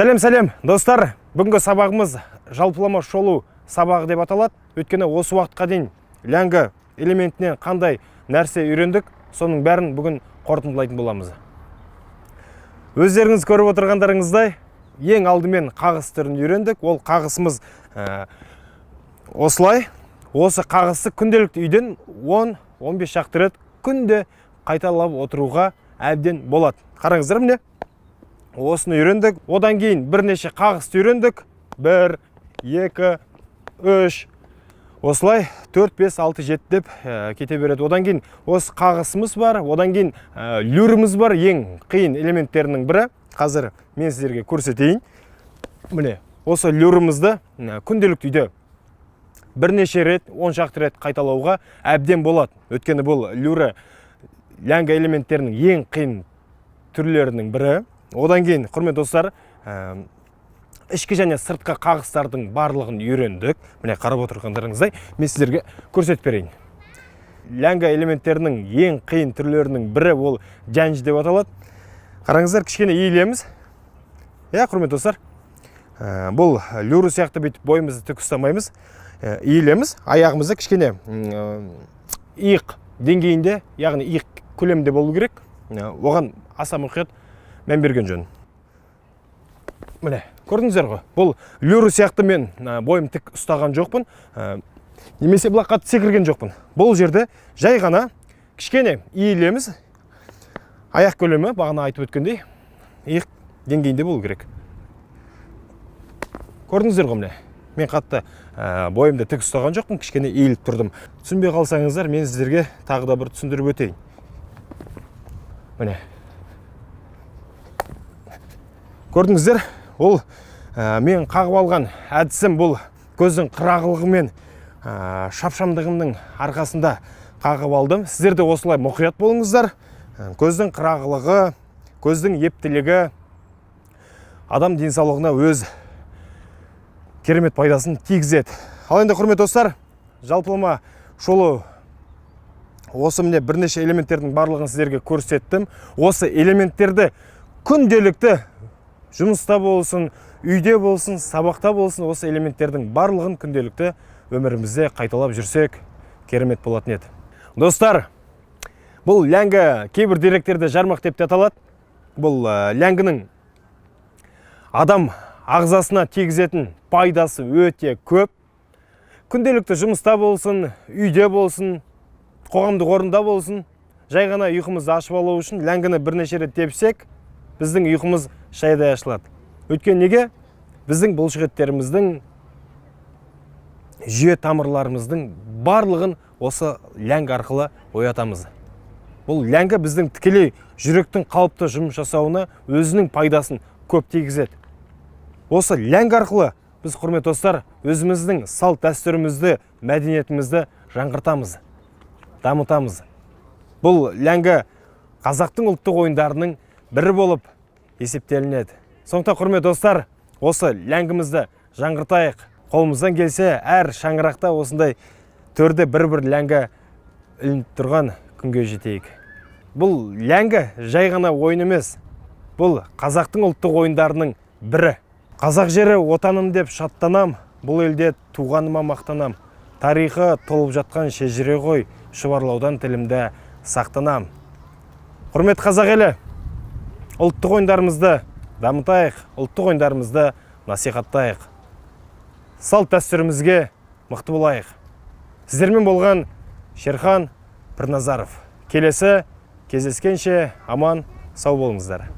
Сәлем, сәлем, достар! Бүгінгі сабағымыз жалпылама шолу сабағы деп аталады. Өйткені осы уақытқа дейін ләңгі элементінен қандай нәрсе үйрендік, соның бәрін бүгін қорытындылайтын боламыз. Өздеріңіз көріп отырғандарыңыздай, ең алдымен қағыс түрін үйрендік. Ол қағысымыз осылай. Осы қағысты күнделікті үйден 10-15 шақты рет күнде қайталап отыруға әбден болады. Қараңыздар, міне, осыны үйрендік. Одан кейін бірнеше қағысты үйрендік: бір, екі, үш, осылай төрт, бес, алты, жеті деп кете береді. Одан кейін осы қағысымыз бар, одан кейін люріміз бар, ең қиын элементтерінің бірі. Қазір мен сіздерге көрсетейін. Міне, осы люрімізді күнделікті үйде бірнеше рет, 10 шақты рет қайталауға әбден болады. Өйткені бұл люрі ләңгі элементтерінің ең қиын түрлерінің бірі. Одан кейін, құрметті достар, ішкі және сыртқы қағыстардың барлығын үйрендік. Міне, қарап отырғандарыңыздай, мен сіздерге көрсетіп берейін. Ләңгі элементтерінің ең қиын түрлерінің бірі ол жәнж деп аталады. Қараңыздар, кішкене иілеміз, иә, құрметті достар. Бұл люрі сияқты бүйтіп бойымызды тік ұстамаймыз. Иілеміз, аяғымызды кішкене иық деңгейінде, яғни иық көлемінде болу керек. Оған аса мұқият мән берген жөн. Міне, көрдіңіздер ғой, бұл люрі сияқты мен бойым тік ұстаған жоқпын немесе былай қатты секірген жоқпын. Бұл жерде жай ғана кішкене иілеміз. Аяқ көлемі, бағана айтып өткендей, иық деңгейінде болу керек. Көрдіңіздер ғой, міне, мен қатты бойымды тік ұстаған жоқпын, кішкене иіліп тұрдым. Түсінбей қалсаңыздар, мен сіздерге тағы да бір түсіндіріп өтейін. Міне, көрдіңіздер, ол мен қағып алған әдісім. Бұл көздің қырағылығы мен шапшаңдығымның арқасында қағып алдым. Сіздер де осылай мұқият болыңыздар. Көздің қырағылығы, көздің ептілігі адам денсаулығына өз керемет пайдасын тигізеді. Ал енді, құрметті достар, жалпылама шолу осы. Міне, бірнеше элементтердің барлығын сіздерге көрсеттім. Осы элементтерді күнделікті жұмыста болсын, үйде болсын, сабақта болсын, осы элементтердің барлығын күнделікті өмірімізде қайталап жүрсек, керемет болатын еді. Достар, бұл ләңгі кейбір деректерде жармақ деп те аталады. Бұл ләңгінің адам ағзасына тигізетін пайдасы өте көп. Күнделікті жұмыста болсын, үйде болсын, қоғамдық орында болсын, жай ғана ұйқымызды ашып алу үшін ләңгіні бірнеше рет тепсек, біздің ұйқымыз шайдай ашылады. Өйткені неге? Біздің бұлшықеттеріміздің, жүйе тамырларымыздың барлығын осы ләңгі арқылы оятамыз. Бұл ләңгі біздің тікелей жүректің қалыпты жұмыс жасауына өзінің пайдасын көп тигізеді. Осы ләңгі арқылы біз, құрметті достар, өзіміздің салт дәстүрімізді, мәдениетімізді жаңғыртамыз, дамытамыз. Бұл ләңгі қазақтың ұлттық ойындарының бірі болып есептелінеді. Сондықтан, құрметті достар, осы ләңгімізді жаңғыртайық. Қолымыздан келсе, әр шаңырақта осындай төрде бір бір ләңгі ілініп тұрған күнге жетейік. Бұл ләңгі жай ғана ойын емес, бұл қазақтың ұлттық ойындарының бірі. Қазақ жері отаным деп шаттанам, бұл елде туғаныма мақтанам. Тарихы толып жатқан шежіре ғой, шұбарлаудан тілімді сақтанам. Құрметті қазақ елі, ұлттық ойындарымызды дамытайық, ұлттық ойындарымызды насихаттайық, салт дәстүрімізге мықты болайық. Сіздермен болған Шерхан Пірназаров. Келесі кездескенше аман сау болыңыздар.